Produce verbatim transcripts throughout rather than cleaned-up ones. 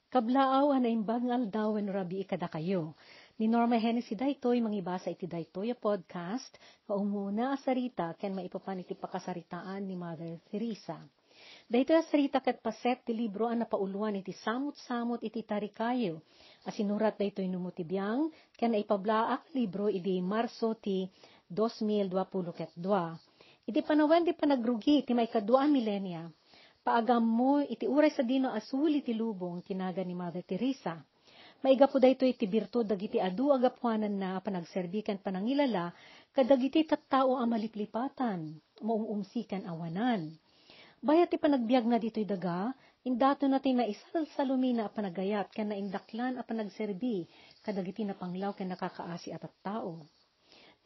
Kablaaw a naimbag nga aldaw wenno rabii kadakayo. Ni Norma Hennessy daytoy mangibasa iti daytoy a podcast nga umuna a sarita ken maipapan iti pakasaritaan ni Mother Teresa. Daytoy a sarita ket paset ti libro a napauloan iti samutsamut iti tarikayo a sinurat daytoy numo ti biang ken naipablaak a libro idi Marso ti dos mil dua puluh ket dua. Iti panawen ti panagrugi ti maikadua a milenia, paagammo iti uray sadino a suli ti lubong ti nagan ni Mother Teresa. Maigapu daytoy iti birtud dagiti adu a gapuananna a panagserbi ken panangilala kadagiti tattao a maliplipatan, maum-umsi ken awanan. Bayat ti panagbiagna ditoy daga, indatonna ti naisalsalumina a panagayat ken naindaklan a panagserbi kadagiti napanglaw ken nakakaasi a tattao.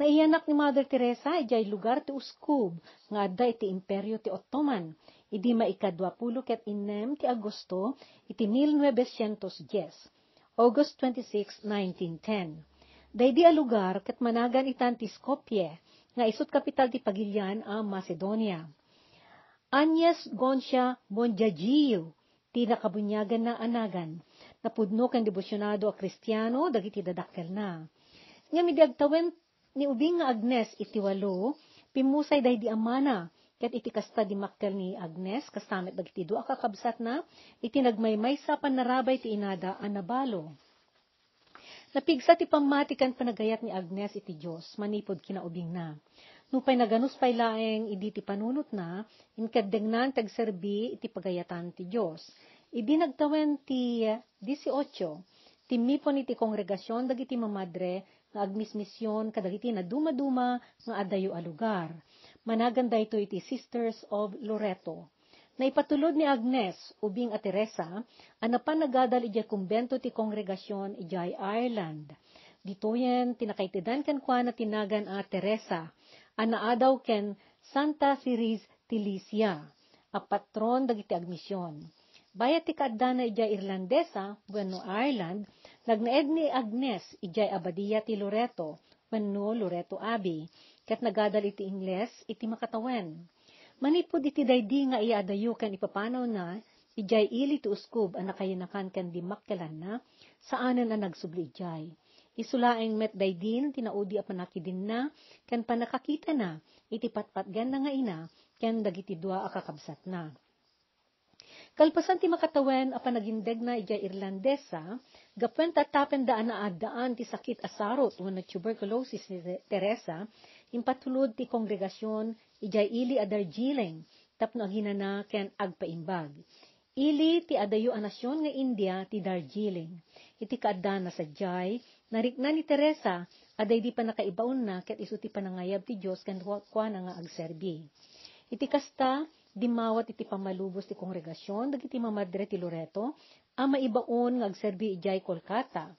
Naiyanak ni Mother Teresa idiay lugar ti Uskub nga adda iti Imperio ti Ottoman, idi maikadua pulo ket innem ti Agosto iti mil novecientos dies, August twenty-six, nineteen ten. Daydi a lugar ket managan itan ti Skopje, nga isut kapital ti pagilian a Macedonia. Agnes Goncia Bongiagiu ti nakabuniaganna a nagan. Napudno ken debosionado a Kristiano dagiti dadakkelna. Ngem idi agtawen ni ubing nga Agnes iti walo, pimmusay daydi amana, ket iti kasta, dimmakkel ni Agnes, kasta met dagiti dua a kakabsatna, iti nagmaymaysa a pannarabay ti inada a nabalo. Napigsa ti pammati ken panagayat ni Agnes iti Dios manipud kinaubingna. Nupay naganus pay laeng idi ti panunotna, inkeddengnan ti agserbi iti pagayatan ti Dios. Idi nagtawen ti dieciocho, timmipon iti kongregasion dagiti mamadre nga agmismision kadagiti nadumaduma nga adayo a lugar. Managan daytoy iti Sisters of Loreto. Naipatulod ni Agnes, ubing a Teresa, a napan nagadal idiay kumbento ti kongregasion idiay Ireland. Ditoyen ti nakaitedan kenkuana ti nagan a Teresa, a naadaw ken Santa Ceres ti Lisieux, a patron dagiti agmision. Bayat ti kaaddana idiay Irlandesa wenno Ireland, nagnaed ni Agnes idiay Abadia ti Loreto wenno Loreto Abbey, ket nagadal iti Ingles iti makatawen. Manipud iti daydi nga iyaadayo ken ipapanawna idiay ili ti uskub a nakayanakan ken dimmakkelanna, saanen a nagsubli idiay. Isu laeng met daydin ti naudi a pannakidinna ken pannakakitana iti patpatgenna nga ina ken dagiti dua a kakabsatna. Kalpasan ti makatawen a panagindegna idiay Irlandesa, gapuenta tapenda a naaddaan ti sakit a sarot wenno tuberculosis ni Te-, Teresa, impatulod ti kongregasion idiay ili a Darjeeling tapno aginana ken agpaimbag. Ili ti adayo a nasion nga India ti Darjeeling. Iti kaaddana sadiay, narikna ni Teresa a daydi pannakaibaonna ket isu ti panangayab ti Dios kenkuana nga agserbi. Iti kasta, dimmawat iti pammalubos ti kongregasion dagiti mamadre ti Loreto a maibaon nga agserbi idiay Kolkata.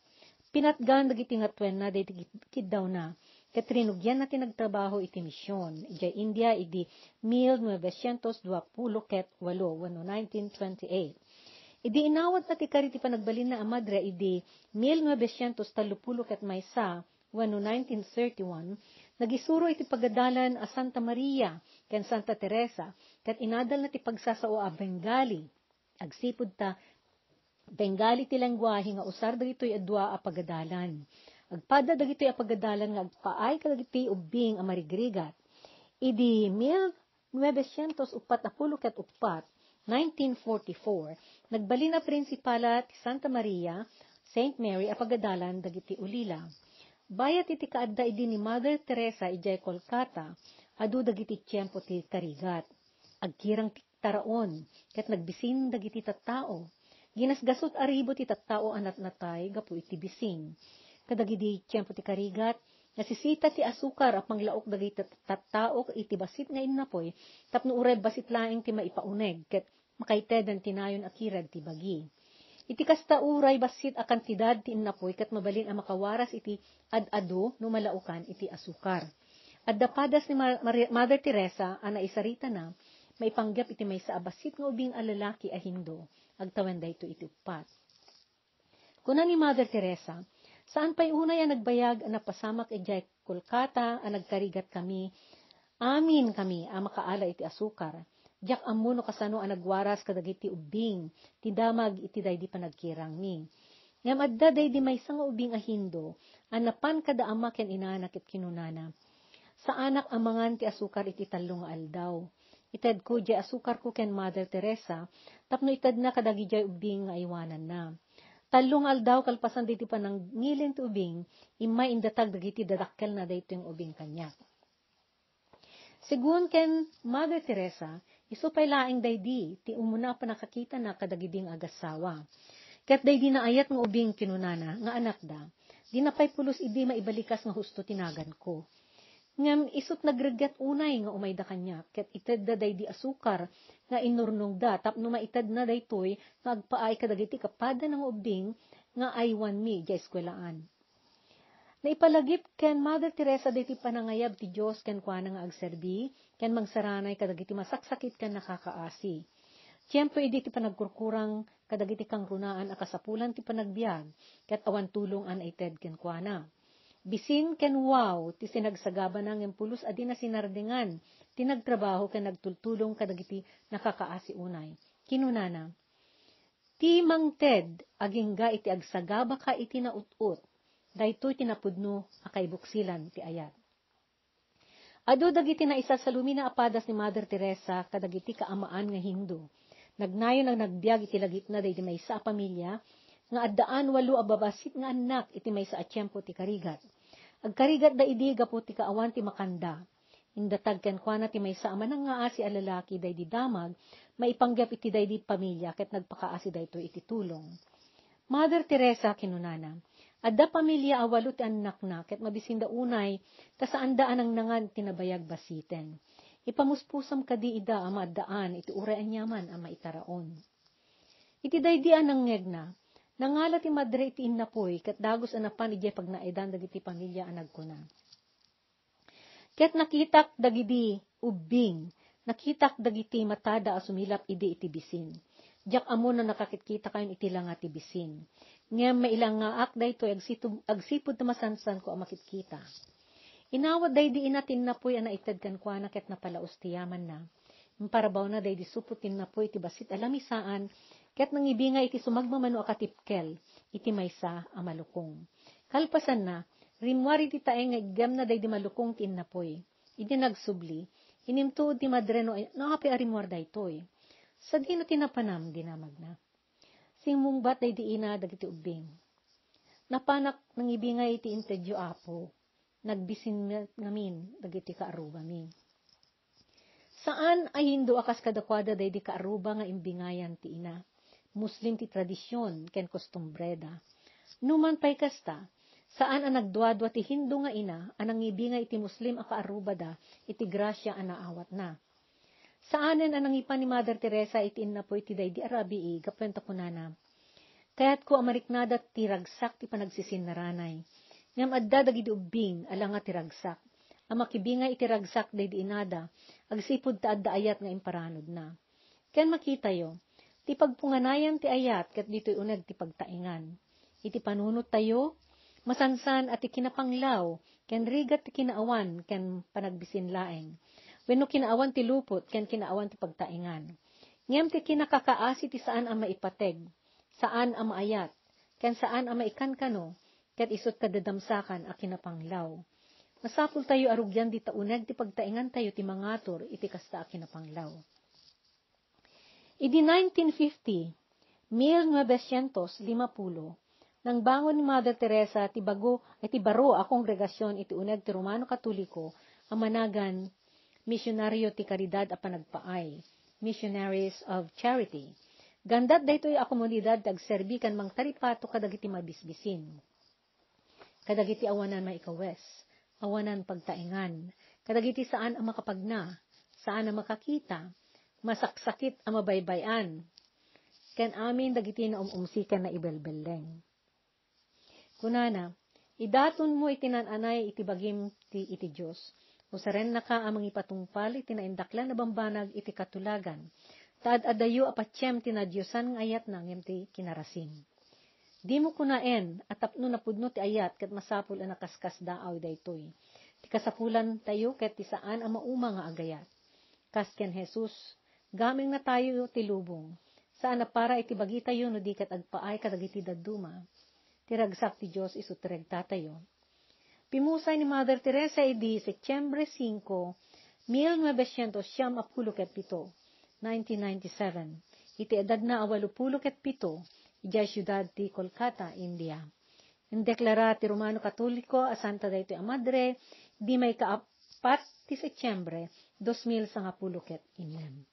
Pinatgan dagiti ngatoenna daydi kid-, kiddawna, ket rinugianna ti nagtrabaho iti mision idiay India idi mil novecientos dua pulo ket walo wenno nineteen twenty-eight. Idi inawatna ti kari ti panagbalinna a madre idi mil novecientos tallo pulo ket maysa wenno nineteen thirty-one, nagisuro iti pagadalan a Santa Maria ken Santa Teresa, ket inadalna ti pagsasao a Bengali. Agsipud ta Bengali ti lengguahe nga usar dagitoy a dua a pagadalan. Agpada dagitoy a pagadalan nga agpaay kadagiti ubbing a marigrigat. Idi mil novecientos uppat a pulo ket uppat, nineteen forty-four, nagbalin a prinsipala ti Santa Maria, Saint Mary a pagadalan dagiti ulila. Bayat iti kaadda idi ni Mother Teresa idiay Kolkata, adu dagiti tiempo ti karigat. Agkirang ti taraon, ket nagbisin dagiti tattao. Ginasgasut a ribu ti tattao a natnatay gapu iti bisin. Kadagidi tiempo ti karigat, nasisita ti asukar a panglaok dagiti tat-, tattao iti bassit nga innapoy tapno uray bassit laeng ti maipauneg ket makaiteden ti nayon a kirad ti bagi. Iti kasta, uray bassit a kantidad ti innapoy ket mabalin a makawaras iti ad-adu no malaokan iti asukar. Adda padas ni Mar-, Maria, Mother Teresa a naisaritana maipanggep iti maysa a bassit nga ubing a lalaki a Hindu. Agtawen daytoy iti uppat. Kuna ni Mother Teresa, "Saan pay unay a nagbayag a napasamak idiay Kolkata a nagkarigat kami, amin kami a makaala iti asukar. Diak ammo no kasano a nagwaras kadagiti ubbing ti damag iti daydi panagkirangmi. Ngem adda daydi maysa nga ubbing a Hindu a napan kada ama ken inana ket kinunana, "Saanak a mangan ti asukar iti tallo nga aldaw. Itedko diay asukarko ken Mother Teresa tapno itedna kadagidiay ubbing nga aywananna." Tallo nga aldaw kalpasan daydi panangngilin ti ubing, immay indatag dagiti dadakkelna daytoy nga ubing kaniak. Segun ken Mother Teresa, isu pay laeng daydi ti umuna a pannakakitana kadagidi nga agassawa. Ket daydi naayat nga ubing kinunana nga anakda, dina pay pulos idi maibalikas nga husto ti naganko. Ngem isut' nagregget unay nga umayda kaniak, ket itedda daydi asukar nga inurnongda tapno maitedna daytoy nga agpaay kadagiti kapadana nga ubbing nga aywanmi idiay eskuelaan. Naipalagip ken Mother Teresa daytoy panangayab ti Dios kenkuana nga agserbi ken mangsaranay kadagiti masaksakit ken nakakaasi. Tiempo idi ti panagkurkurang kadagiti kangrunaan a kasapulan ti panagbiag, ket awan tulong a naited kenkuana. Bisin ken wow ti sinagsagabana ngem pulos a dina sinardingan ti nagtrabaho ken nagtultulong kadagiti nakakaasi unay. Kinunana, "Ti mangted agingga iti agsagabaka iti naut-ot, daytoy ti napudno a kaibuksilan ti ayat." Adu dagiti naisasalumina a padas ni Mother Teresa kadagiti kaamaan nga Hindu. Nagnayon a nagbiag iti lagipna daydi maysa a pamilia nga addaan walo a babassit nga annak iti maysa a tiempo ti karigat. Agkarigatda idi gapu ti kaawan ti makanda. Indatag kenkuana ti maysa a manangngaasi a lalaki daydi damag maipanggep iti daydi pamilia ket nagpakaasi daytoy iti tulong. "Mother Teresa," kinunana, "adda pamilia a walo ti annakna ket mabisinda unay ta saanda a nangnangan ti nabayag bassiten. Ipamuspusam kadi ida a maaddaan iti uray aniaman a maitaraon." Iti daydi a nangngegna, nangala ti madre iti innapuy ket dagus a napan idiay pagnaedan dagiti pamilia a nagkuna, "Ket nakitak dagidi ubbing, nakitak dagiti matada a sumilap idi iti bisin. Diak ammo no nakakitkitakon iti langa ti bisin. Ngem mailangaak daytoy agsitub-, agsipud ta masansanko a makitkita." Inawat daydi ina ti innapuy a naited kenkuana ket napalaos ti yamanna. Imparabawna daydi supot ti innapuy iti bassit a lamisaan ket nangibinga iti sumagmamano a katipkel iti maysa a malukong. Kalpasanna, rimmuar iti taeng nga iggemna daydi malukong ti innapuy. Idi nagsubli, inimtuod ti madre no, no apay a rimmuar daytoy. "Sadino ti napanam?" dinamagna. Simmungbat daydi ina dagiti ubbing, "Napanak nangibingay iti intedyo, Apo. Nagbisin ngamin dagiti kaarrubami." Saan a Hindu a kas kadakuada daydi kaarruba nga imbingayan ti ina. Muslim ti tradision ken kostumbreda. Numan pay kasta, saan a nagduadua ti Hindu nga ina a nangibingay iti Muslim a kaarrubada iti grasia a naawatna. Saanen a nangipan ni Mother Teresa iti innapuy ti daydi a rabii gapu ta kunana, "Kayatko a mariknada ti ragsak ti panagsisinnarangay." Ngem adda dagidi ubbing a langa ti ragsak a makibingay iti ragsak daydi inada agsipud ta adda ayat nga imparanudna. Ken makitayo, ti pagpunganayan ti ayat ket ditoy uneg ti pagtaengan. Iti panunottayo, masansan a ti kinapanglaw ken rigat ti kinaawan ken panagbisin laeng, wenno kinaawan ti lupot ken kinaawan ti pagtaengan. Ngem ti kinakakaasi ti saan a maipateg, saan a maayat, ken saan a maikankano, ket isut' kadadamsakan a kinapanglaw. Masapultayo a rugian dita uneg ti pagtaengantayo ti mangatur iti kasta a kinapanglaw. Idi nineteen fifty, mil novecientos lima puluh, nangbangon ni Mother Teresa ti bago, eh, ti baro a kongregasion iti uneg ti Romano Katoliko a managan Misionario ti Karidad a Panagpaay, Missionaries of Charity. Gandat daytoy a komunidad ti agserbi ken mangtaripato kadagiti mabisbisin, kadagiti awanan maikawes, awanan pagtaengan, kadagiti saan a makapagna, saan a makakita, masaksakit a mabaybay-an, ken amin dagiti naum-umsi ken naibelbelleng. Kunana, "Idatonmo iti naan-anay iti bagim ti iti Dios. Usarennaka a mangipatungpal iti naindaklan a bambanag iti katulagan, ta ad-adayo a patiem ti nadiosan nga ayatna ngem ti kinarasim." Dimo kunaen a tapno napudno ti ayat ket masapul a nakaskasdaaw daytoy. Ti kasapulantayo ket ti saan a mauma nga agayat. Kas ken Jesus, Gameng natayo ti lubong. Saan a para iti bagitayo no di ket agpaay kadagiti dadduma. Ti ragsak ti Dios isu ti regtatayo. Pimusay ni Mother Teresa idi Setyembre singko, mil novecientos siam a pulo ket pito, nineteen ninety-seven, iti edadna a walupulo ket pito, idiay siudad ti Kolkata, India. Indeklara ti Romano Katoliko a santa daytoy a madre, idi maikaapat ti Setyembre, dos mil sangapulo ket innem.